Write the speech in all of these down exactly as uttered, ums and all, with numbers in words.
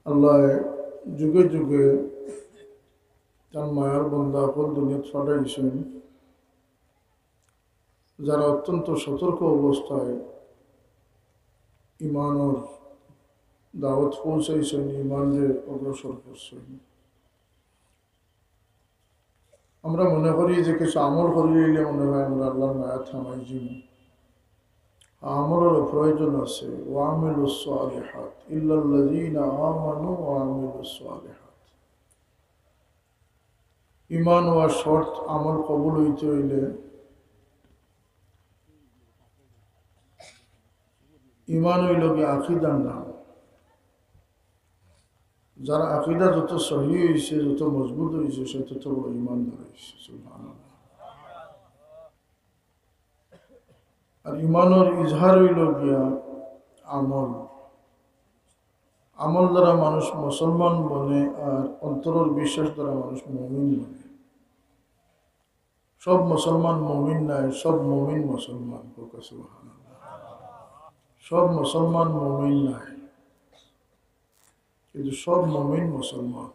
আল্লায় যুগে যুগে তান মায়ার বান্দা অকল দুনিয়াত পাঠাইছইন, যারা অত্যন্ত সতর্ক অবস্থায় ইমানর দাওয়াত পৌঁছাইছইন, ইমানরে অগ্রসর করছইন। আমরা মনে করি যে কিছু আমল করি লইলে মনে হয় আমরা আল্লাহর মায়াত হামাই যিমু। আমলরও প্রয়োজন আছে। ওয়ামিলুস সালিহাত, ইল্লাল্লাযীনা আমানু ওয়া আমিলুস সালিহাত। ইমান অওয়া শর্ত, আমল কবুল অইতে অইলে ইমান অইলো গিয়া আকিদার নাম। যার আকিদা যত সহি অইছে, যত মজবুত অইছে, সে তত বড় ইমানদার অইছে। সুবহানাল্লাহ। আর ইমানর ইজহার অইলো গিয়া আমল। আমল দ্বারা মানুষ মুসলমান বনে, আর অন্তরর বিশ্বাস দ্বারা মানুষ মুমিন বনে। সব মুসলমান মুমিন নায়, সব মুমিন মুসলমান। কউক্কা সুবহানাল্লাহ। সব মুসলমান মুমিন নায়, কিন্তু সব মুমিন মুসলমান।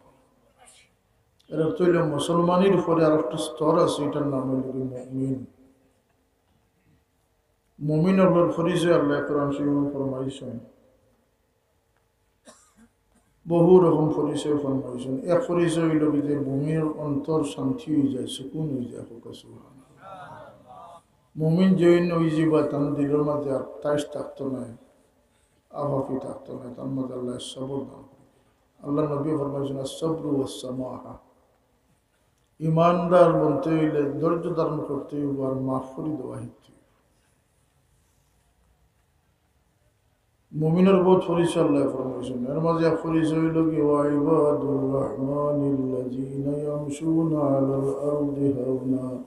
এর অর্থ অইলো মুসলমানির উপরে আর একটা স্তর আছে, এটার নাম অইলো কি মুমিন। মুমিন অকলর পরিচয় আল্লায় কোরআন শরীফো ফরমাইছইন। বহু রকম পরিচয় ফরমাইছইন। এক পরিচয় অইলো কি যে মুমিনর অন্তর শান্তি অইযায়, সুকুন অইযায়। কউক্কা সুবহানাল্লাহ। মুমিন যেইন অইযিবা, তান দিলর মাঝে আর তাইশ থাকতো নায়, আফাফি থাকতো নায়, তান মাঝে আল্লায় সবর দান করি দিবা। আল্লাহর নবী ফরমাইছইন, "আস-সাবরু ওয়াস-সামাহা।" ইমানদার বনতে অইলে ধৈর্য ধারণ করতে অইবো আর মাফ করি দেওয়া হিকতে অইবো। মুমিনর বহুত পরিচয় আল্লায় ফরমাইছইন, এর মাঝে এক পরিচয় অইলো কি, "ওয়া ইবাদুর রাহমানিল্লাযীনা ইয়ামশুনা আলাল আরদি হাওনা।"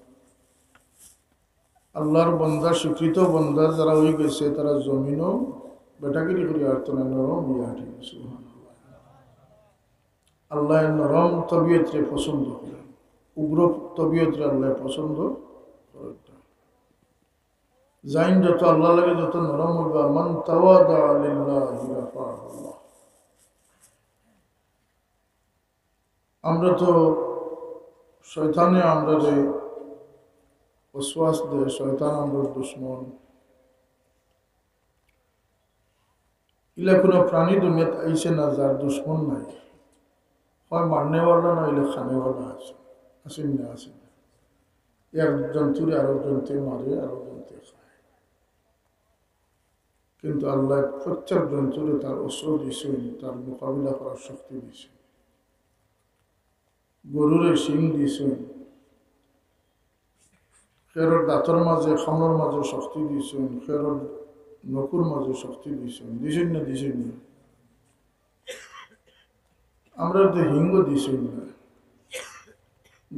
আল্লাহর বান্দা, স্বীকৃত বান্দা যারা অইগেছে, তারা জমিনো বেটাগিরি করি আটতো নায়, নরম অইয়া আটে। সুবহানাল্লাহ। আল্লায় নরম তবিয়তরে পছন্দ করইন, উগ্র তবিয়তরে আল্লায় পছন্দ করইন না। যেইন যত আল্লাহর লাগি যত নরম অইবা, মান তাওয়াদা লিল্লাহি রাফাহুল্লাহ। আমরা তো, শয়তানে আমরারে ওয়াসওয়াস দেয়, শয়তান আমরার দুশমন। ইলা কুনু প্রাণী দুনিয়াত আইছে না যার দুশমন নাই, হয় মারনেওয়ালা না অইলে খানেওয়ালা আছে, আছে না, আছে না। এক জন্তুরে আরক জন্তুয়ে মারে, আরক জন্তুয়ে খায়। কিন্তু আল্লায় প্রত্যেক জন্তুরে তার অস্ত্র দিছইন, তার মোকাবিলা করার শক্তি দিছইন। গরুরে শিং দিছইন, খেরর দাঁতর মাঝে, খামড়র মাঝে শক্তি দিছইন, খেরর নখর মাঝে শক্তি দিছইন, দিছইন না, দিছইন না? আমরারে তো হিংও দিছইন না।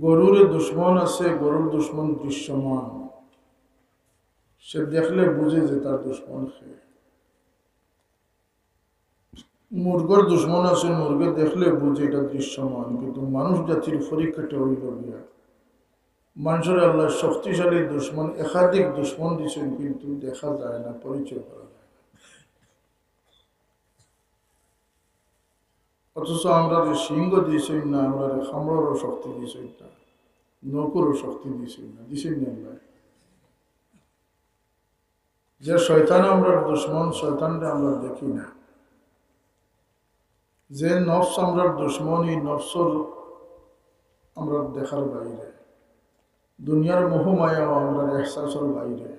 গরুরে দুশমন আছে, গরুর দুশমন দৃশ্যমান, সে দেখলে বুঝে যে তার দুশমন কে। মুরগর দুশমন আছে, মুরগে দেখলে বুঝে এটা দৃশ্যমান, কিন্তু মানুষ জাতির পরীক্ষাটা অইলো গিয়া, মানষরে আল্লায় শক্তিশালী দুশমন, একাধিক দুশমন দিছইন, কিন্তু দেখা যায় না, পরিচয় করা যায় না। অথচ আমরারে শিংও দিছইন না, আমরারে খামড়রও শক্তি দিছইন না, নখরও শক্তি দিছইন না, দিছইন না আল্লায়? যে শয়তান আমরার দুশমন, শয়তানরে আমরা দেখি না। যে নফস আমরার দুশমন, ই নফসর আমরার দেখার বাইরে, দুনিয়ার মোহ মায়াও আমরার এহসাসর বাইরে।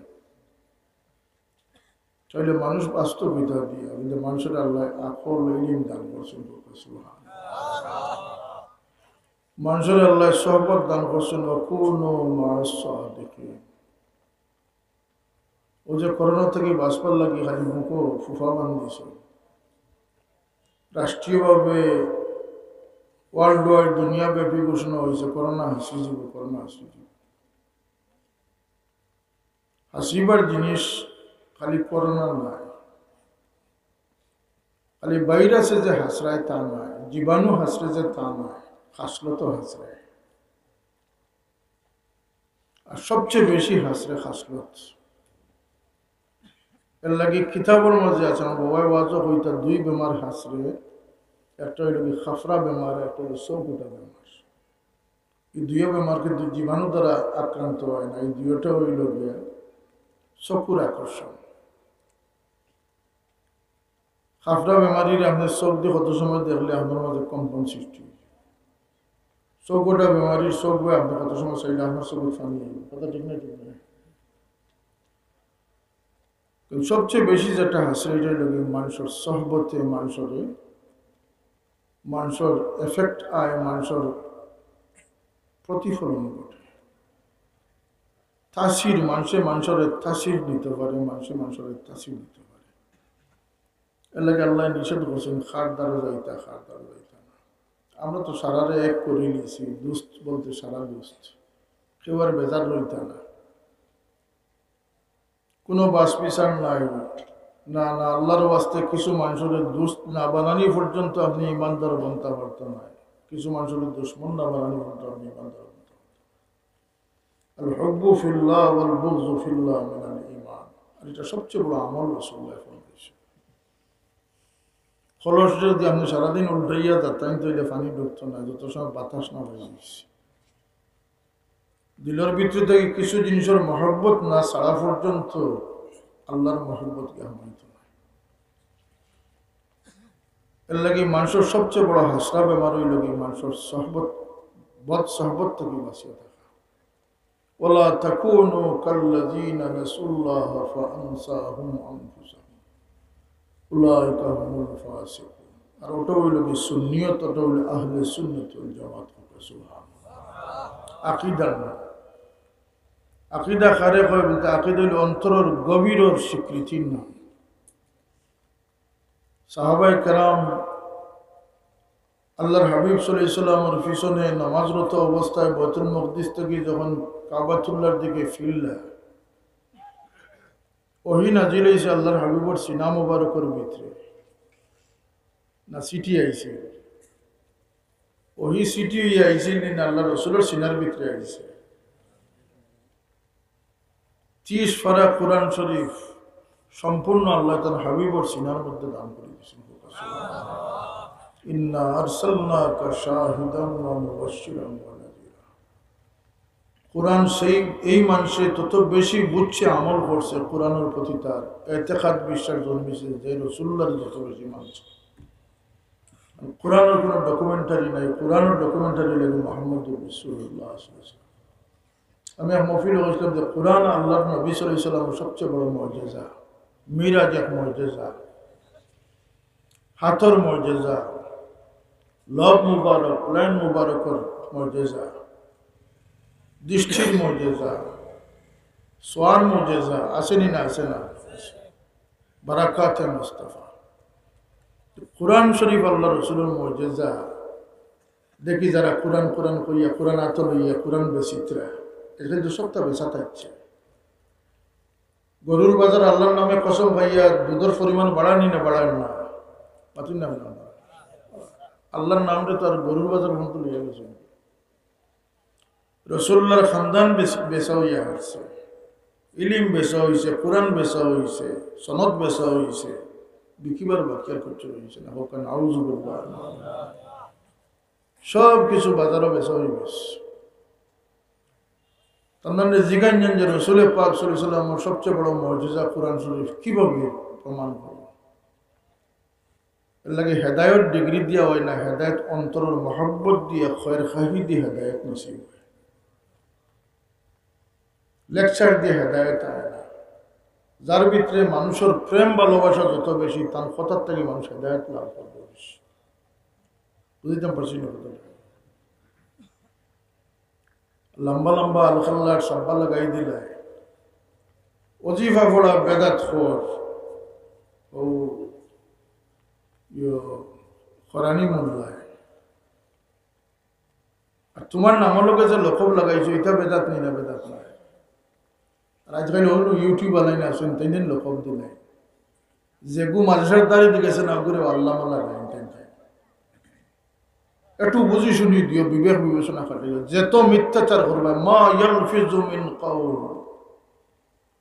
তাইলে মানুষ বাস্তবিকতা দিয়া, কিন্তু মানষরে আল্লায় আকল, ইলিম দান করছইন, সুবহানাল্লাহ। মানষরে আল্লায় সোহবত দান করছইন, ওয়াকুনু মা'আস সাদিকিন। অউ যে করোনা থাকি বাঁচবার লাগি খালি মুখো ফুফা বান্ধিছে, রাষ্ট্রীয়ভাবে world wide দুনিয়াব্যাপী ঘোষণা অইছে, করোনা হাছি যিবো, করোনা হাছি যিবো। হাছিবার জিনিস খালি করোনা নায়, খালি ভাইরাসে যে হাছরায় তা নায়, জীবাণু হাছরে যে তা নায়, খাছলতও হাছরায়। আর সবচেয়ে বেশি হাছরে খাছলত। এরলাগি কিতাবর মাঝে আছে, আমার বাবায় ওয়াজও কইতা, দুই বেমার হাছরে, একটা অইলো কি খাফরা বেমার, একটা অইলো চোখ উঠা বেমার। এই দুইও বেমার কিন্তু জীবাণু দ্বারা আক্রান্ত হয় না, এই দুইওটা অইলো গিয়া চকুর আকর্ষণ। খাফরা বেমারির আপনে চোখ দি কত সময় দেখলে আপনার মাঝে কম্পন সৃষ্টি অয়। চোখ উঠা বেমারির চোখ বায় আপনে কত সময় চাইলে আপনার চোখে পানি আইবো। কথা ঠিক না? ঠিক না? কিন্তু সবচেয়ে বেশি যেটা হাসে, এটা অইলো কি মানুষর সহবতে মানুষরে, মানুষর effect আয়, মানুষর প্রতিফলন ঘটে। তাসির, মানুষে মানুষরে তাসির দিতে পারে, মানুষে মানুষরে তাসির দিতে পারে। এর লাগি আল্লায় নিষেধ করছইন, "কার দ্বারো যাইতা, কার দ্বারো যাইতা না।" আমরা তো সারারে এক করি নিছি, দুস্ত বলতে সারা দুস্ত, কেউ আর বেজার রইতা না। কোনো বাছ বিচার নাই। না, না, আল্লাহর ওয়াস্তে কিছু মানুষরে দুস্ত না বানানি পর্যন্ত আপনে ইমানদার বনতা পারতা নায়। কিছু মানুষরে দুশমন না বানানি পর্যন্ত আপনে ইমানদার বনতা পারতা নায়। আল হুব্বু ফিল্লাহ ওয়াল বুগযু ফিল্লাহ মিনাল ঈমান। আর এটা সবচেয়ে বড় আমল রাসূলুল্লাহ ফরমাইছে। কলস যদি আপনে সারাদিন উল্টাইয়া যাইতেন, তাইলে পানি ঢুকতো না, যত সময় বাতাস না বাইর অইছে। দিলর ভিতরে থাকি কিছু জিনিসর মহব্বত না ছাড়া পর্যন্ত আল্লাহর মহব্বত গিয়া হামাইতো নায়। এর লাগি মানুষর সবচেয়ে বড় হাসরা বেমার অইলো কি মানুষর সহবত, বদ সহবত থাকি বাঁচিয়া থাকা। ওয়ালা তাকুনু কাল্লাযীনা নাসুল্লাহা ফাআনসাহুম আনফুসাহুম। উলাইকা হুমুল ফাসিকুন। আর ওটা অইলো কি সুন্নিয়ত, ওটা অইলো আহলে সুন্নাত ওয়াল জামাত। সুবহানাল্লাহ। আকীদার নাম। আকীদা কারে কয় বলতে, আকীদা অইলো অন্তরর গভীরর স্বীকৃতির নাম। সাহাবায়ে কেরাম আল্লাহর হাবিব সাল্লাল্লাহু আলাইহি ওয়াসাল্লামর পিছনে নামাজরত অবস্থায় বাইতুল মকদিস থাকি যখন কাবাতুল্লাহর দিকে ফিরলা, ওহী নাজিল অইছে আল্লাহর হাবিবর সিনা মোবারকর ভিতরে, না চিঠি আইছে? ওহী চিঠি অইয়া আইছে নি, না আল্লাহর রসুলর সিনার ভিতরে আইছে? তিরিশ পারা কোরআন শরীফ সম্পূর্ণ আল্লাহ তাআলা হাবিবর সিনার মধ্যে দান করি দিয়েছেন। ইন্না আরসালনাকা শাহিদান ওয়া মুবাশশিরান ওয়া নাযীরা। কোরআন সেই, এই মানুষে তত বেশি বুঝছে, আমল করছে কোরআনের প্রতি তার এতেকাদ, বিশ্বাস জন্মেছে, যে রসুলুল্লাহরে যত বেশি মানছে। কোরআনের কোনো documentary নাই, কোরআনের documentary লাগে মোহাম্মদুর রাসূলুল্লাহ সাল্লাল্লাহু আলাইহি ওয়াসাল্লাম। আমি এক মহফিলে কইছিলাম যে কোরআন আল্লাহর নবী সাল্লাল্লাহু আলাইহি ওয়াসাল্লামের সবচেয়ে বড় মুজিজা, মিরাজ এক মুজিজা, হাতর মুজিজা, লব মুবারক, লাইন মুবারকর মুজিজা, দৃষ্টির মুজিজা, সোয়ার মুজিজা, আছে নি না? আছে না? বারাকাতে মুস্তাফা। কোরআন শরীফ আল্লাহর রসুলর মুজিজা। দেখি যারা কোরআন কোরআন কইয়া, কোরআন আতো লইয়া, কোরআন বেচিত্রা, এটা কিন্তু সবটা বেচা থাকছে। গরুর বাজার আল্লাহর নামে কসম খাইয়া দুধর পরিমাণ বাড়ানি না বাড়ায় না? মাতুন না, না। আল্লাহর নামটা তো আর গরুর বাজার পর্যন্ত লইয়া গেছে। রসুলুল্লাহর খানদান বেচ-, বেচা অইয়া আছে, ইলিম বেচা অইছে, কোরআন বেচা অইছে, সনদ বেচা অইছে, বিকিবার বাকি আর কিচ্ছু রইছে না। হোক না, আউযুবিল্লাহ। সব কিছু বাজারো বেচা অই গেছে। তার মানে জিগাইন যে রসুলে পাক সাল্লাল্লাহু আলাইহি ওয়াসাল্লামর সবচেয়ে বড় মুজিজা কোরআন শরীফ কিভাবে প্রমাণ করব? এর লাগি হেদায়ত ডিগ্রি দিয়া অয় না, হেদায়ত অন্তরর মহব্বত দিয়া, খয়ের খাহি দিয়া হেদায়ত নসিব অয়। লেকচার দিয়া হেদায়ত অয় না। যার ভিতরে মানুষর প্রেম ভালোবাসা যত বেশি, তার কথার থাকি মানুষ হেদায়ত লাভ করবো বেশি। বুঝিতাম পারছি না কথাটা? লম্বা লম্বা আলখাল্লার সাব্বা লাগাই দিলায়। অজিফা পড়া বেদাত খোর। ও, ইয়ো, খরানি মোল্লায়। আর তোমার নামর লগে যে লকব লাগাইছো, ইটা বেদাত নি না বেদাত নায়? আর আজকাল অন্য YouTube আলাইন আছইন, তাইন দিন লকব দিলাইন। যেগু মাদ্রাসার দ্বারে দি গেছে না, ওগুরে আল্লামা লাগাইন, তাইন তাইন। একটু বুঝি শুনি দিও, বিবেক বিবেচনা খাটিও। যেত মিথ্যাচার করবায়, মা ইয়ালফিজু মিন কাউল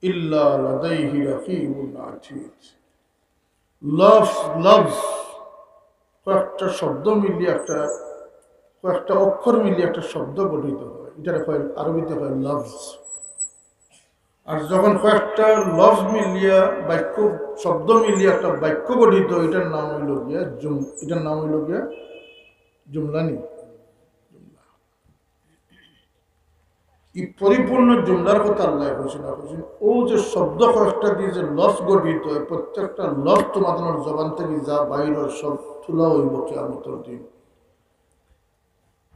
ইল্লা লাদাইহি রাকিবুন আতীদ। লফজ, লফজ, কয়েকটা শব্দ মিলিয়া একটা, কয়েকটা অক্ষর মিলিয়া একটা শব্দ গঠিত হয়, এটারে কয়, আরবিতে কয় লফজ। আর যখন কয়েকটা লফজ মিলিয়া বাক্য, শব্দ মিলিয়া একটা বাক্য গঠিত হয়, এটার নাম হইল গিয়া জুম-, এটার নাম হইল গিয়া জুমলা নি। এই পরিপূর্ণ জুমলার কথা আল্লাহ কইছেন, কইছেন, ও যে শব্দ কয়েকটা দিয়ে যে লফজ গঠিত হয়, প্রত্যেকটা লফজ তোমাদের জবান থেকে যা বাইর হয়, সব তুলা হইব কিয়ামতের দিন।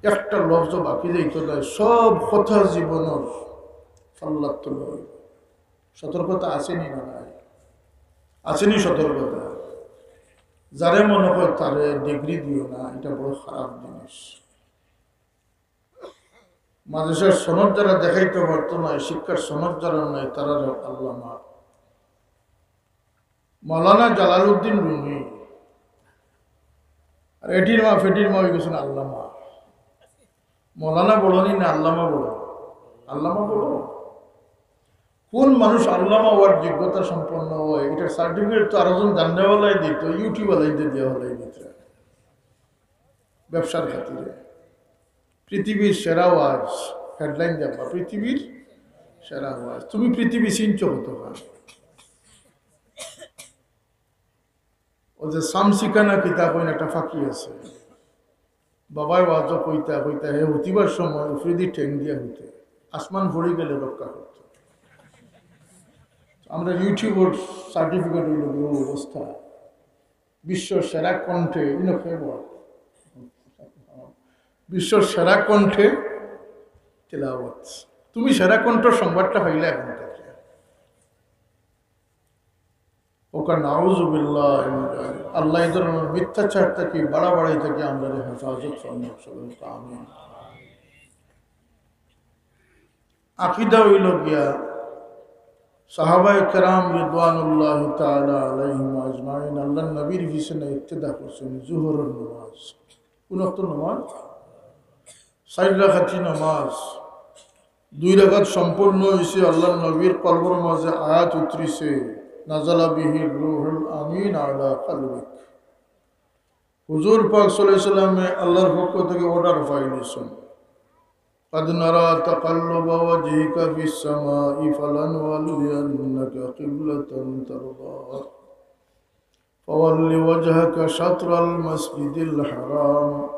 একটা লফজ বাকি যাইতো না, সব কথা জীবনের পাল্লাত তুলা হইব। সতর্কতা আসেনি না নাই? আসেনি সতর্কতা? যারে মনে হয় তারে ডিগ্রি দিও না, এটা বড় খারাপ জিনিস। মাদ্রাসার সনদ যারা দেখাইতে পারতো না, শিক্ষার সনদ যারা নাই, তারা আল্লামা। মৌলানা জালালউদ্দিন রুমি। আর এটির মা ফেটির মা হয়ে গেছেন আল্লামা। মৌলানা বড় নি না আল্লামা বড়? আল্লামা বড়। কোন মানুষ আল্লামা হওয়ার যোগ্যতা সম্পন্ন হয়, এটার সার্টিফিকেট তো আরো জন জাননেওয়ালাই দিত, ইউটিউবওয়ালাই দিয়ে দেওয়া হলাই দিত ব্যবসার খাতিরে। পৃথিবীর সেরা ওয়াজ, হেডলাইন দেখবা, পৃথিবীর সেরা ওয়াজ। তুমি পৃথিবী চিনছো কতখান? ও যে সামসিকানা কিতা কইন, একটা ফাঁকি আছে। বাবায় ওয়াজও কইতা কইতা হে হুতিবার সময় উপরেদি ঠেং দিয়া হুতে, আসমান পড়ি গেলে রক্ষা করত। আমরা ইউটিউবর সার্টিফিকেট হইল গিয়ে অবস্থা। বিশ্ব সেরা কণ্ঠে, ইনো খেয়ে বল। বিশ্ব সেরা কণ্ঠে তেলাওয়াত। তুমি সেরা কণ্ঠ সংবাদটা পাইলে এখন থেকে। ওকা নাউজুবিল্লাহ। আল্লাহ এই ধরনের মিথ্যাচার থেকে, বাড়াবাড়ি থেকে আমরা হেফাজত ফরমাক। সকলকে আমিন। আকিদা হইল গিয়া সাহাবায়ে কেরাম রিদওয়ানুল্লাহি তাআলা আলাইহিম আজমাইন আল্লাহর নবীর পিছনে ইক্তেদা করছেন। জোহরের নামাজ, কোন ওয়াক্ত নামাজ? চার রাকাতি নামাজ, দুই রাকাত সম্পূর্ণ হইছে, আল্লাহর নবীর কলবর মাঝে আয়াত উতরিছে, নাজালা বিহির রুহুল আমিন আলা কলবিক। হুজুর পাক সাল্লাল্লাহু আলাইহি ওয়াসাল্লামে আল্লাহর পক্ষ থেকে অর্ডার পাইলিছইন, "قد نرى تقلب وجهك في السماء فلنولينك قبلة ترضاها فول وجهك شطر المسجد الحرام।"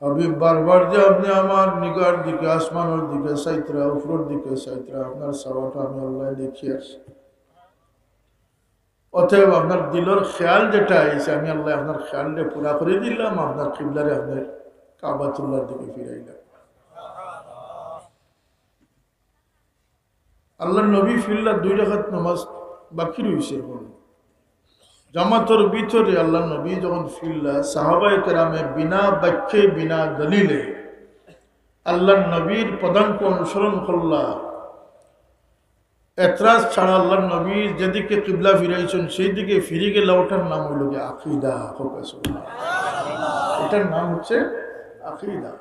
হাবিব, বারবার যে আপনি আমার নিগার দিকে, আসমানের দিকে চাইতরা, উপরের দিকে চাইতরা, আপনার চাওয়াটা আমি আল্লাহ দেখিয়ার। অতএব আপনার দিলর খেয়াল যেটা আইছে, আমি আল্লাহ আপনার খেয়ালরে পুরা করি দিলাম, আপনার কিবলারে আপনার কাবাতুল্লাহর দিকে ফিরাইলাম। আল্লাহর নবী ফিরলা দুই রাকাত নামাজ বাকি রইছে এখন। জামাতর ভিতরে আল্লাহর নবী যখন ফিরলা, সাহাবায়ে কেরামে বিনা বাক্যে, বিনা দলিলে আল্লাহর নবীর পদাঙ্ক অনুসরণ করলা। এতরাজ ছাড়া আল্লাহর নবী যেদিকে কিবলা ফিরাইছেন, সেই দিকে ফিরে গেলা, ওটার নাম হইল গিয়া আকিদা। হোক সুবহানাল্লাহ। এটার নাম হচ্ছে আকিদা।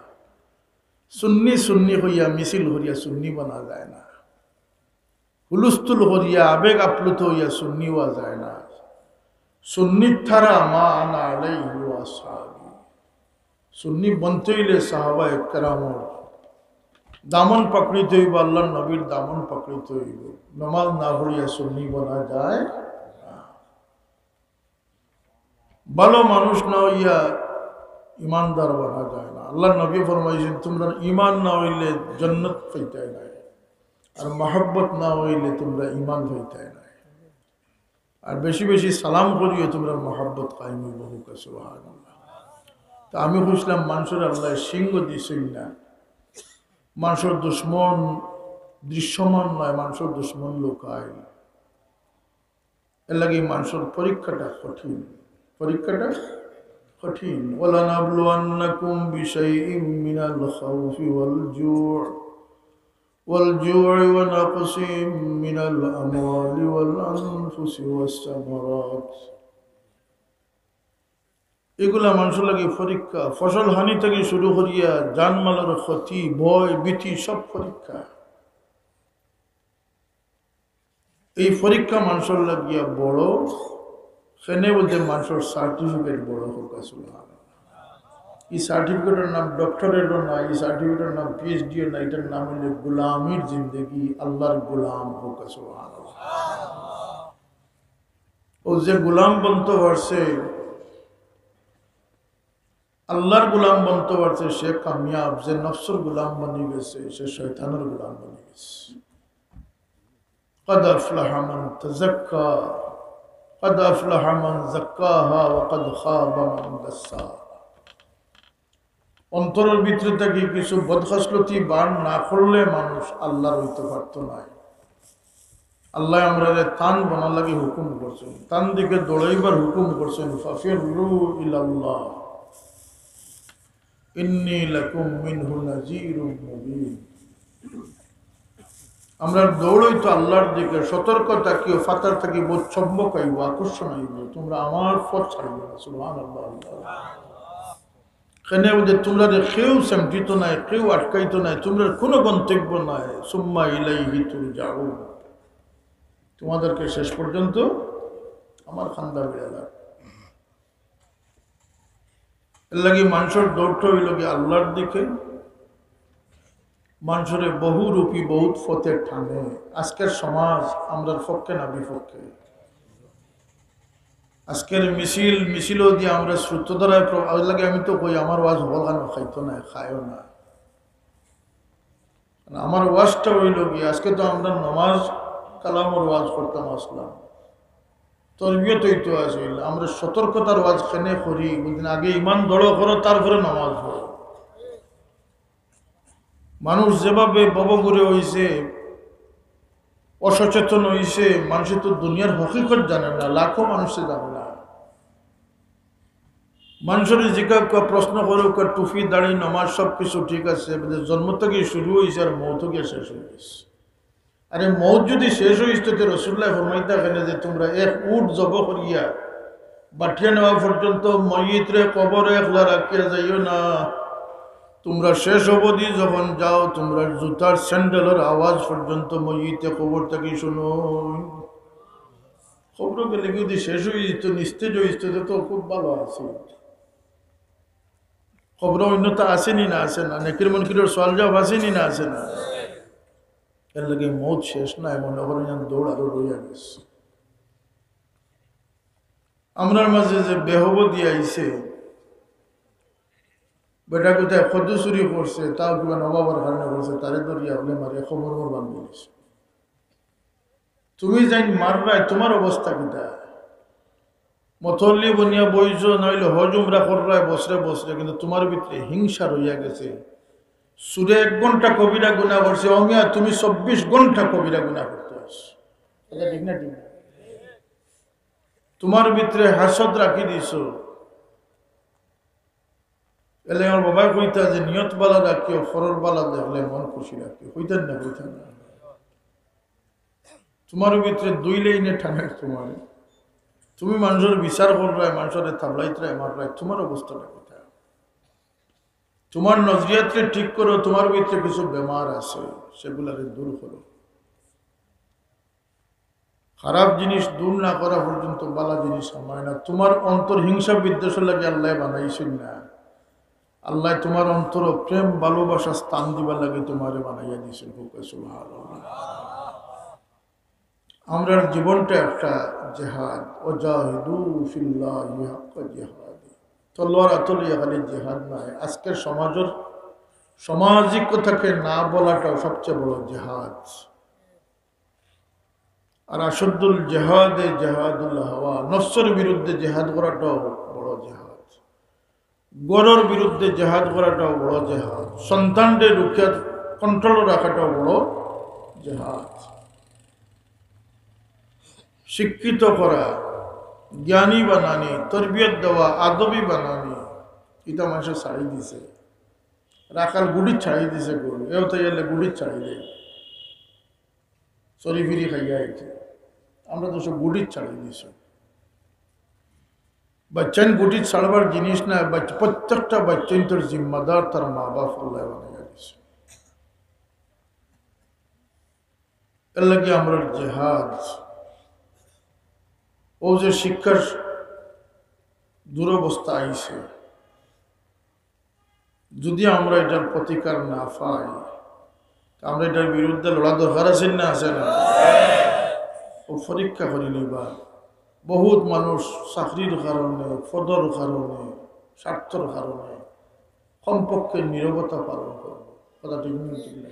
সুন্নি সুন্নি হইয়া মিছিল হইয়া সুন্নি বানা যায় না। হুলস্থুল করিয়া আবেগ আপ্লুত হইয়া সুন্নি হওয়া যায় না। সুন্নি তারা মা আনা আলাইহি ওয়া আসহাবি। সুন্নি বনতে হইলে সাহাবায়ে কেরামর দামন পাকড়িতে হইব, আল্লাহর নবীর দামন পাকড়িতে হইব। নামাজ না পড়িয়া সুন্নি বনা যায় না। ভালো মানুষ না হইয়া ইমানদার বনা যায় না। আল্লাহর নবী ফরমাইছেন, "তোমরা ইমান না হইলে জন্নত পাইতায় নায়, আর মহব্বত না হইলে তোমরা ইমান পাইতায় নায়। আর বেশি বেশি সালাম করিও, তোমরা মহব্বত কায়েম হইব।" হোক সুবহানাল্লাহ। তা আমি কইছিলাম, মানুষের আল্লাহ সিংহ দিছেন না, মানুষের দুশ্মন দৃশ্যমান নয়, মানুষের দুশ্মন লুকায়। এর লাগি মানুষের পরীক্ষাটা কঠিন, পরীক্ষাটা কঠিন। ولنبلونكم بشيء من الخوف والجوع والجوع ونقص من الأموال والأنفس والثمرات। এগুলা মানুষের লাগি পরীক্ষা। ফসল হানি থেকে শুরু করিয়া জানমালের ক্ষতি, ভয়, ভীতি, সব পরীক্ষা। এই পরীক্ষা মানুষের লাগিয়া বড় কেনে বুলতে মানষর সার্টিফিকেট বড়, কউক্কা সুবহানাল্লাহ। ই সার্টিফিকেটর নাম ডক্টরেটও না, ই সার্টিফিকেটর নাম পিএইচডিও না, ইটার নাম অইলো গোলামির জিন্দেগি, আল্লার গোলাম, কউক্কা সুবহানাল্লাহ। অউ যে গোলাম বনতো পারছে, আল্লার গোলাম বনতো পারছে, সে কামিয়াব। যে নফসর গোলাম বনি গেছে, সে শয়তানর গোলাম বনি গেছে। قد أفلح من تزكى، قد أفلح من زكاها، وقد خاب من دساها। অন্তরর ভিতরে থাকি কিছু বদখসলতি বার না করলে মানুষ আল্লার অইতো পারতো নায়। আল্লায় আমরারে তান বনার লাগি হুকুম করছইন, তান দিকে দৌড়াইবার হুকুম করছইন। ففروا إلى الله إني لكم منه نذير مبين। আমরা দৌড়াইতো আল্লার দিকে, সতর্ক থাকিও, ফাতার থাকি বউত চুম্বক আইবো, আকর্ষণ আইবো, তুমরা আমার পথ ছাড়িও না। সুবহানাল্লাহ। কেনে বুলতে তুমরারে কেউ সেমটিতো নায়, কেউ আটকাইতো নায়, তুমরার কুনু গন্তব্য নাই। ثم إليه ترجعون। তোমাদেরকে শেষ পর্যন্ত আমার কান্দা ফিরা লাগবো। এরলাগি মানষর দৌড়টা অইলো গি আল্লার দিকে। মানষরে বহুরূপী বউত পথে টানে। আজকের সমাজ আমরার পক্ষে না বিপক্ষে? আজকের মিছিল, মিছিলও দিয়া আমরা স্রোতধারায় প্র-, এরলাগি আমি তো কই, আমার ওয়াজ হকলখান খাইতো নায়, খায়ও না। আমার ওয়াজটা অইলো গি, আজকে তো আমরা নমাজ কালামর ওয়াজ করতাম আছলাম, তরবিয়ত অইতো আছিল, আমরা সতর্কতার ওয়াজ কেনে করি, বুঝলেন, আগে ইমান দড়ো করো, তারপরে নমাজ পড়ো। মানুষ যেভাবে ভবঘুরে অইছে, অসচেতন অইছে, মানষে তো দুনিয়ার হকিকত জানে না, লাখো মানষে জানে না। মানষরে জিকাউক্কা, প্রশ্ন করউক্কা, টুপি, দাড়ি, নমাজ সব কিছু ঠিক আছে, বুলে জন্ম থাকি শুরু অইছে আর মউতো গিয়া শেষ অই গেছে। আরে মউত যুদি শেষ অইতো, তে রসুলুল্লায় ফরমাইতা কেনে যে তুমরা এক উট জবো করিয়া বাটিয়া নেওয়া পর্যন্ত মইয়িতরে কবরো একলা রাখিয়া যাইও না। তুমরা শেষ অবধি যখন যাও, তুমরার জুতার স্যান্ডেলর আওয়াজ পর্যন্ত মইয়িতে কবর থাকি শুনো। কবরো গেলে গি যুদি শেষ অইযিতো, নিস্তেজ অইযিতো, তে তো খুব ভালা আছিল। কবরো অইন্যতা আছে নি না আছে না? নেকির মুনকিরর সওয়াল জওয়াব আছে নি না আছে না? এরলাগি মউত শেষ নায়, মনে করইন যেন দৌড় আরো রইয়া গেছে। আমরার মাঝে যে বেহবদি আইছে, বেটা কোথায় কদ্দু চুরি করছে, তাও কিবা নবাবর কারণে করছে, তারে ধরিয়া হলে মারিয়া কবরো বান্ধিলিছে। তুমি যেইন মাররায়, তুমার অবস্থা কিতা? মতল্লি বনিয়া বইছো, নাইলে হজ উমরা কররায় বছরে বছরে, কিন্তু তুমার ভিতরে হিংসা রইয়া গেছে। চুরে এক ঘন্টা কবিরা গুনা করছে, ও মিয়া, তুমি চব্বিশ ঘন্টা কবিরা গুনা করতে আছো। কথা ঠিক না, ঠিক না? তুমার ভিতরে হাসদ রাখি দিছো। এলে আমার বাবায় কইতা যে নিয়ত বালা রাখিও, পরর বালা দেখলে মন খুশি রাখিও। কইতা না, কইতা না? তুমার ভিতরে দুই লাইনে টানে তুমারে। তুমি মানষর বিচার কররায়, মানষরে থাবলাইতরায়, মাররায়, তুমার অবস্থাটা কিতা? তুমার নজরিয়াতরে ঠিক করো, তুমার ভিতরে কিছু বেমার আছে, সেগুলারে দূর করো। খারাপ জিনিস দূর না করা পর্যন্ত বালা জিনিস হামায় না। তুমার অন্তর হিংসা বিদ্বেষর লাগি আল্লায় বানাইছইন না। আল্লায় তুমার অন্তরো প্রেম ভালোবাসা স্থান দিবার লাগি তুমারে বানাইয়া দিছইন। কউক্কা সুবহানাল্লাহ। আমরার জীবনটা একটা জেহাদ। ওয়াজাহিদু ফিল্লাহি হাক্কা জিহাদি। তলোয়ার আতো লইয়া খালি জেহাদ নায়, আজকের সমাজর সামাজিকতাকে না বলাটাও সবচেয়ে বড় জেহাদ। আর আশাদ্দুল জেহাদে জেহাদুল হাওয়া, নফসর বিরুদ্ধে জেহাদ করাটাও বড় জেহাদ, ঘরর বিরুদ্ধে জেহাদ করাটাও বড় জেহাদ, সন্তানরে রুখিয়া কন্ট্রোল রাখাটাও বড় জেহাদ। শিক্ষিত করা, জ্ঞানী বানানি, তরবিয়ত দেওয়া, আদবি বানানি, ইটা মানষে ছাড়ি দিছে। রাখাল গুড়ি ছাড়ি দিছে গরু, এও তো এলে গুড়ি ছাড়ি দেয়। চরি ফিরি খাইয়া আইছে। আমরা তো সব গুটিত ছাড়ি দিছি। বাচ্চাইন গুটিত ছাড়বার জিনিস না, বাচ্চা, প্রত্যেকটা বাচ্চাইন্তর জিম্মাদার তার মা বাপ আল্লায় বানাইয়া দিছে। এর লাগি আমরার জেহাদ, ও যে শিক্ষার দুরবস্থা আইছে। যদি আমরা এটার প্রতিকার না পাই, তে আমরা এটার বিরুদ্ধে লড়া দরকার আছে না, আছে না? ও পরীক্ষা করি নিবা। বহুত মানুষ চাকরির কারণে, পদর কারণে, স্বার্থর কারণে কমপক্ষে নীরবতা পালন করবো। কথা ঠিক না, ঠিক না?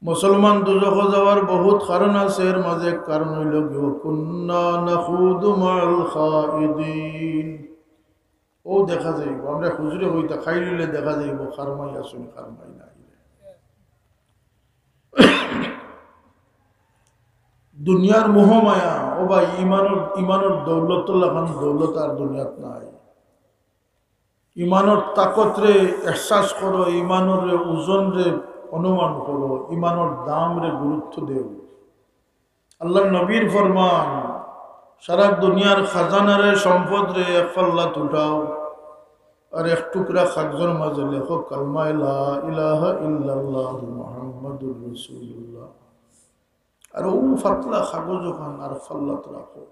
মুসলমান দুজখো যাওয়ার বহুত কারণ আছে, এর মাঝে এক কারণ অইলো গিয়া, "কুন্না নাখুদু মাআল খাইদিন।" ও দেখা যাইবো, আমরা হুজুরে কইতা খাইল অইলে দেখা যাইবো, খারমাই আছইন, খারমাই নাই। দুনিয়ার মোহ মায়া, ও ভাই, ইমানর, ইমানর দৌলতর লাখান দৌলত আর দুনিয়াত নাই। ইমানর তাকতরে এহসাস করো, ইমানর ওজনরে অনুমান করো, ইমানর দামরে গুরুত্ব দেও। আল্লাহর নবীর ফরমান, সারা দুনিয়ার খাজানারে, সম্পদরে এক পাল্লাত উঠাও, আর এক টুকরা কাগজর মাঝে লেখো কালমা লা ইলাহা ইল্লাল্লাহু মুহাম্মাদুর রাসূলুল্লাহ। আর ও পাতলা কাগজ ওখান আর পাল্লাত রাখো।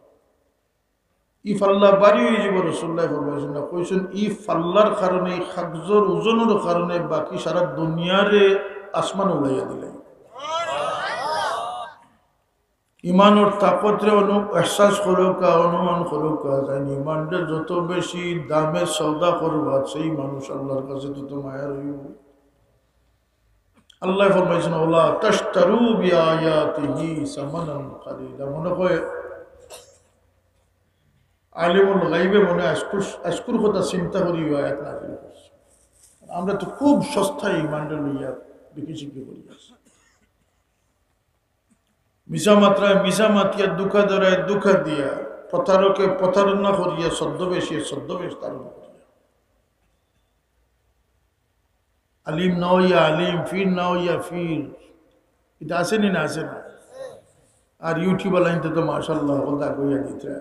ই পাল্লা ভারী অইযিবো, রাসূলুল্লাহ ফরমাইছইন না, কইছইন, ই পাল্লার কারণে, ই কাগজর ওজনর কারণে বাকি সারা দুনিয়ারে আসমানো উড়াইয়া দিলাইবো। ইমানর তাকতরে অনু-, এহসাস করউক্কা, অনুমান করউক্কা, জানি ইমানরে যত বেশি দামে সওদা করবা, সেই মানুষ আল্লাহর কাছে তত মায়ার অইবো। আল্লায় ফরমাইছইন, "ওয়ালা তাশতারু বিআয়াতিহি সামানান কালিলা।" মনে অয় আলিমুল গাইবে মনে অয় আজকুর, আজকুর কথা চিন্তা করি ই আয়াত নাজিল করছে। আমরা তো খুব সস্তায় ইমানরে লইয়া বিকি-চিকি করি আছি। মিছা মাতরায় মিছা মাতিয়া, ধুকা দেওরায় ধুকা দিয়া, প্রতারকে প্রতারণা করিয়া, ছদ্মবেশে ছদ্মবেশ ধারণ করিয়া। আলিম না অইয়া আলিম, পীর না অইয়া পীর। ইটা আছে নি না আছে না? আর YouTube আলাইন্তে তো মাশাআল্লাহ, হকলতা কইয়া দিতরা।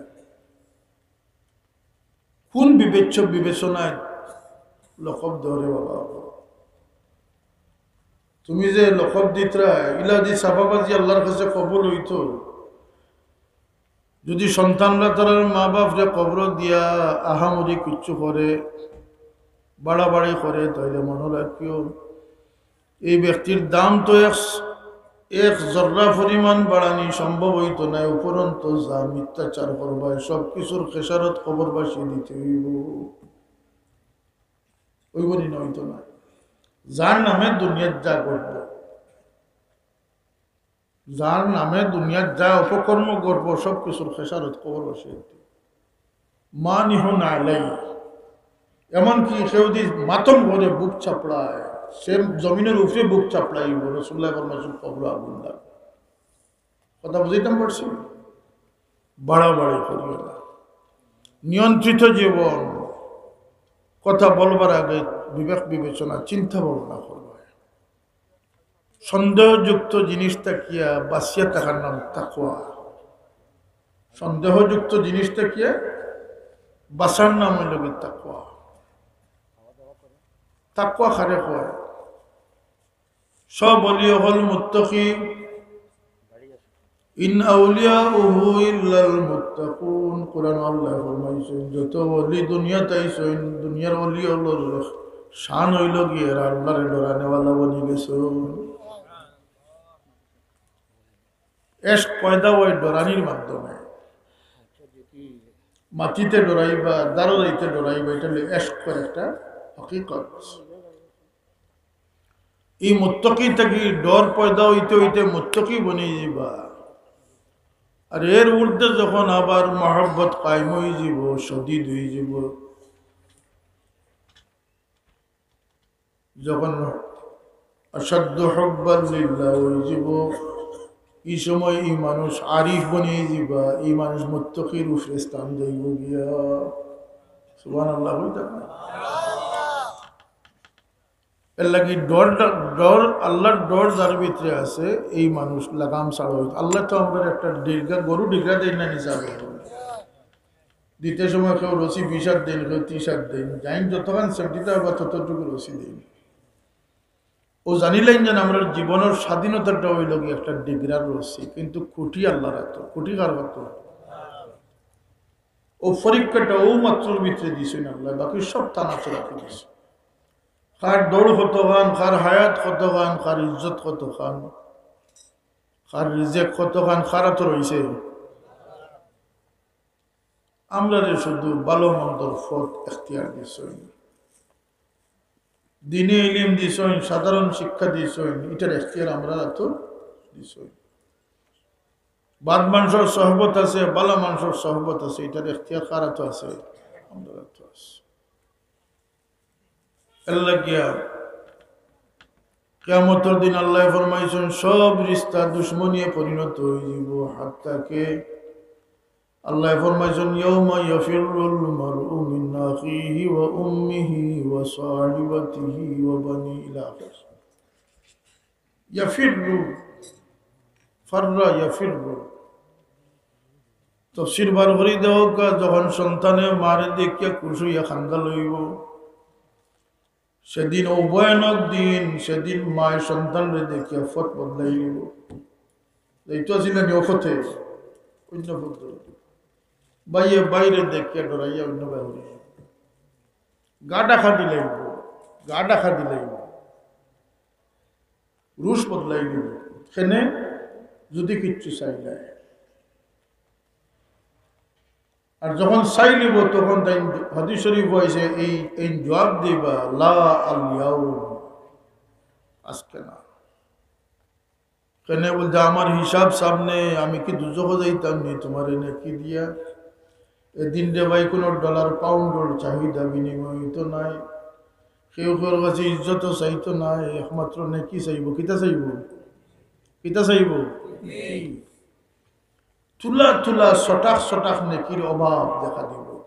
কোন বিবেচ্য বিবেচনায় লকব দেও রে বাবা? তুমি যে লকব দিতরা, ইলা দি ছাপাবাজি আল্লাহর কাছে কবুল অইতো? যদি সন্তানরা তারার মা বাপরে কবরো দিয়া আহামরি কিচ্ছু করে, বাড়াবাড়ি করে, তাইলে মনো রাখিও, এই ব্যক্তির দাম তো এক, এক জর্রা পরিমাণ বাড়ানি সম্ভব অইতো নায়। উপরন্ত যা মিথ্যাচার করবায়, সব কিছুর খেসারত কবরবাসী দিতে অইবো। অইবো নি না? অইতো নায়। যার নামে দুনিয়াত যা ঘটবো, যার নামে দুনিয়াত যা অপকর্ম করবো, সব কিছুর খেসারত কবরবাসী দিতে। মানিহুন আলাই, এমনকি কেউ যদি মাতম করে, বুক চাপড়ায়, সে জমিনর উপরে বুক চাপড়াইবো, রাসূলুল্লাহ ফরমাইছইন, কবরো আগুন লাগবো। কথা বুঝাইতাম পারছি? বাড়াবাড়ি করিও না। নিয়ন্ত্রিত জীবন, কথা বলবার আগে বিবেক বিবেচনা, চিন্তা ভাবনা করবায়। সন্দেহযুক্ত জিনিস থাকিয়া বাঁচিয়া থাকার নাম তাকওয়া। সন্দেহযুক্ত জিনিস থাকিয়া বাঁচার নাম অইলো গি তাকওয়া। তাকওয়া কারে কয়? সব অলি অকল মুত্তাকি। ইন আউলিয়াউহু ইল্লাল মুত্তাকুন। কোরআনো আল্লায় ফরমাইছইন, যত অলি দুনিয়াত আইছইন, দুনিয়ার অলি অকলর শান অইলো গি এরা আল্লারে ডরানেওয়ালা বনি গেছইন। এশক পয়দা অয় ডরানির মাধ্যমে। মাটিতে ডরাইবা, দারো যাইতে ডরাইবা, ইটা অইলো এশকর একটা হকিকত। ই মুত্তাকি থাকি ডর পয়দা অইতে অইতে মুত্তাকি বনি যিবা। আর এর ঊর্ধ্বে যখন আবার মহব্বত কায়েম অইযিবো, শদীদ অইযিবো, যখন আশাদ্দু হুব্বান লিল্লাহ অইযিবো, ই সময় ই মানুষ আরিফ বনি যিবা, ই মানুষ মুত্তাকির উপরে স্থান যাইবো গিয়া। সুবহানাল্লাহ কইতা না? এর লাগি ডর, ডর, আল্লাহর ডর যার ভিতরে আছে, এই মানুষ লাগাম ছাড়া অইতো। আল্লায় তো আমরারে একটা ডিগরা, গরু ডিগরা দেইন না নি? দিতে সময় কেউ রশি বিশ আত দেইন, কেউ ত্রিশ আত দেইন, যাইন যতখান সেফটিতে পারবা ততটুকু রশি দেইন। ও জানিলাইন যেন আমরার জীবনর স্বাধীনতাটা অইলো গি একটা ডিগরার রশি, কিন্তু খুঁটি আল্লাহর আতো। খুঁটি কার আতো? অউ পরীক্ষাটা অউ মাত্রর ভিতরে দিছইন আল্লায়, বাকি সবতা নাচড়াতে দিছইন। কার দৌড় কতখান, কার হায়াত কতখান, কার ইজ্জত কতখান, কার রিজেক কতখান, কার আতো রইছে। আমরারে শুধু ভালো মন্দর পথ এখতিয়ার দিছইন, দিনে ইলিম দিছইন, সাধারণ শিক্ষা দিছইন, ইটার এখতিয়ার আমরার আতো দিছইন। বাদ মানষর সহবত আছে, ভালা মানষর সহবত আছে, ইটার এখতিয়ার কার আতো আছে? আমরার আতো আছে। এর লাগিয়া কিয়ামতর দিন আল্লায় ফরমাইছইন, সব রিস্তা দুশমনিয়ে পরিণত অইযিবো। হাত্তা কে আল্লায় ফরমাইছইন, "ইয়াউমা ইয়াফিররুল মারউ মিন আখিহি ওয়া উম্মিহি ওয়া সাহিবাতিহি ওয়া বানিহি" ইলা আখির। ইয়াফিররু, ফাররা ইয়াফিররু। তফসির বার করি দেওয়া, যখন সন্তানে মারে দেখিয়া খুশ অইয়া কান্দা লইবো, সেদিন অউ ভয়ানক দিন, সেদিন মায় সন্তানরে দেখিয়া পথ বদলাই নিবো। যাইতো আছিল নি অউ পথে, অইন্য পথ ধরবো। ভাইয়ে ভাইরে দেখিয়া ডরাইয়া অইন্য বায় অইযিবো। গা ঢাকা দিলাইবো, গা ঢাকা দিলাইবো। রুশ বদলাই দিবো। কেনে? যদি কিচ্ছু চাইলায়। আর যখন চাইলিবো, তখন তাইন, হাদিস শরীফো আইছে, এই, এই জবাব দিবা, "লা আল ইয়াউম", আজকে না। কেনে বুলতে, "আমার হিসাব সামনে, আমি কি দুজখো যাইতাম নি তুমারে নেকি দিয়া?" এদিন রে ভাই, কুনু ডলার পাউন্ডর চাহিদা বিনিময় তো নাই। কেউ কেউর কাছে ইজ্জত চাইতো নায়, একমাত্র নেকি চাইবো। কিতা চাইবো? কিতা চাইবো? তুলা তুলা, ছটাক ছটাক নেকির অভাব দেখা দিবো,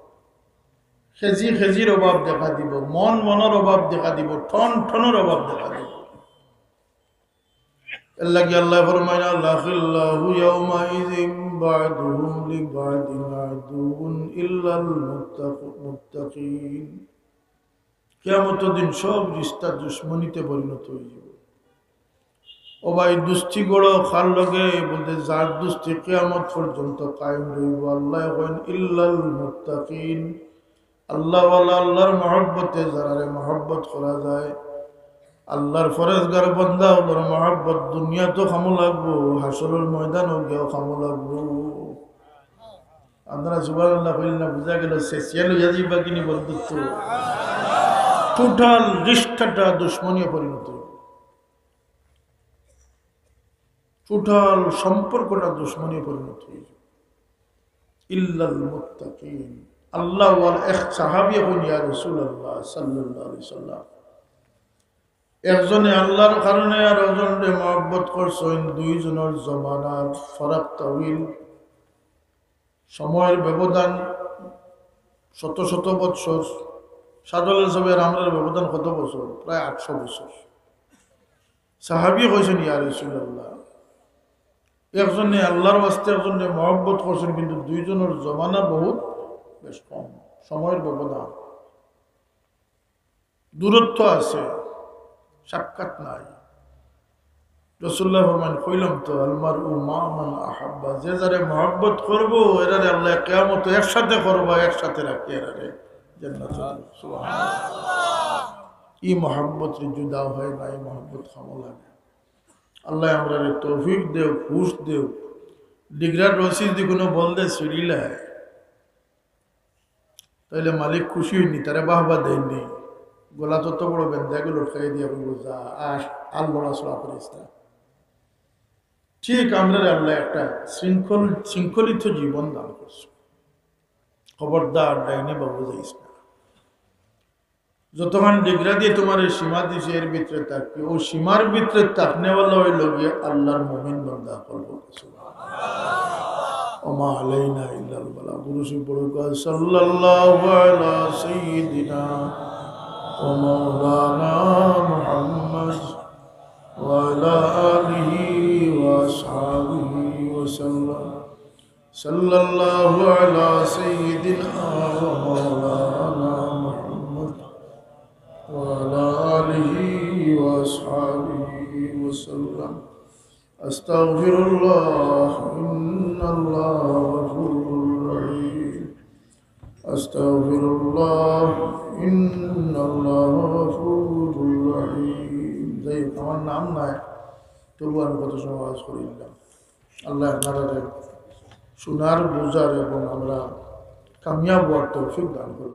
কেজি কেজির অভাব দেখা দিবো, মন মনর অভাব দেখা দিবো, টন টনর অভাব দেখা দিবো। এর লাগি আল্লায় ফরমাইন, "আল আখিল্লাউ ইয়াউমাইযিন বা'দুহুম লিবা'দিন আদুউন ইল্লাল মুত্তাকু-, মুত্তাকিন।" কিয়ামতর দিন সব রিস্তা দুশমনিতে পরিণত অইযিবো। ও ভাই, দুস্তি গড়ো কার লগে? বুলতে, যার দুস্তি কিয়ামত পর্যন্ত কায়েম রইবো। আল্লায় কইন, "ইল্লাল মুত্তাকিন।" আল্লাহওয়ালা, আল্লাহর মহব্বতে যারারে মহব্বত করা যায়, আল্লাহর ফরেজগার বান্দা অকলর মহব্বত দুনিয়াত কামো লাগবো, হাশরর ময়দানো গিয়াও কামো লাগবো। আপনারা সুবহানাল্লাহ কইলা না, বুঝা গেল শেষিয়া লইয়া যাইবা কিনি বন্ধুত্ব। টোটাল রিস্তাটা দুশমনিয়ে পরিণত অইবো, টোটাল সম্পর্কটা দুশমনিয়ে পরিণত অইবো। ইল্লাল মুত্তাকিন। আল্লাহওয়ালা এক সাহাবী কইন, "ইয়া রাসূলুল্লাহ সাল্লাল্লাহু আলাইহি সাল্লাম, একজনে আল্লাহর কারণে আর একজনরে মহব্বত করছইন, দুইজনর জমানার ফারাক তাওয়িল, সময়র ব্যবধান শত শত বৎসর।" সাধারণ হিসাবে আর আমরার ব্যবধান কত বছর? প্রায় আটশো বছর। সাহাবী কইছইন, "ইয়া রাসূলুল্লাহ, একজনে আল্লাহর ওয়াস্তে একজনরে মহব্বত করছইন, কিন্তু দুইজনর জমানা বহুত বেশ কম, সময়র ব্যবধান।" দূরত্ব আছে, সাক্ষাৎ নাই। রাসূলুল্লাহ ফরমাইন, "কইলাম তো, আল মারউ মা'আ মান আহাব্বা, যে যারে মহব্বত করবো, এরারে আল্লায় কিয়ামতো একসাথে করবা, একসাথে রাখি এরারে জান্নাতে।" সুবহানাল্লাহ। ই মহব্বত রে জুদা হয় না, ই মহব্বত কামো লাগে। আল্লায় আমরারে তৌফিক দেউক, হুশ দেউক। ডিগরার রশি যদি কুনু বলদে ছিড়িলায়, তাইলে মালিক খুশি অইননি, তারে বাহবা দেইননি, গলাত অত বড় বেন্দাইগু লটকাই দিয়া কইবো, "যা, আর, আর লড়াচড়া করিস না।" ঠিক আমরারে আল্লায় একটা শৃঙ্খল, শৃঙ্খলিত জীবন দান করছইন। খবরদার ডাইনে বামে যাইস না। যতখান ডিগরা দিয়া তুমারে সীমা দিছে, এর ভিতরে থাকবি। অউ সীমার ভিতরে থাকনেওয়ালা অইলো গিয়া আল্লাহর মুমিন বান্দা অকল। সুবহানাল্লাহ। ওমা আলাইনা ইল্লাল বালাগ। দুরুদ শরিফ পড়ুক্কা, সাল্লাল্লাহু আলা সাইয়্যিদিনা ওয়া মাওলানা মুহাম্মদ ওয়া আলা আলিহি ওয়া আসহাবিহি ওয়া সাল্লাম। صلى الله على سيدنا ومولانا محمد وعلى آله وأصحابه وسلم. أستغفر الله، إن الله غفور رحيم. أستغفر الله إن الله غفور رحيم। যাই হোক, আমার নাম নাই, তবু আমি কত সময় ওয়াজ করিলাম। আল্লাহ আপনারারে শোনার, বুঝার এবং আমরা কামিয়াব হওয়ার তৌফিক দান করুন।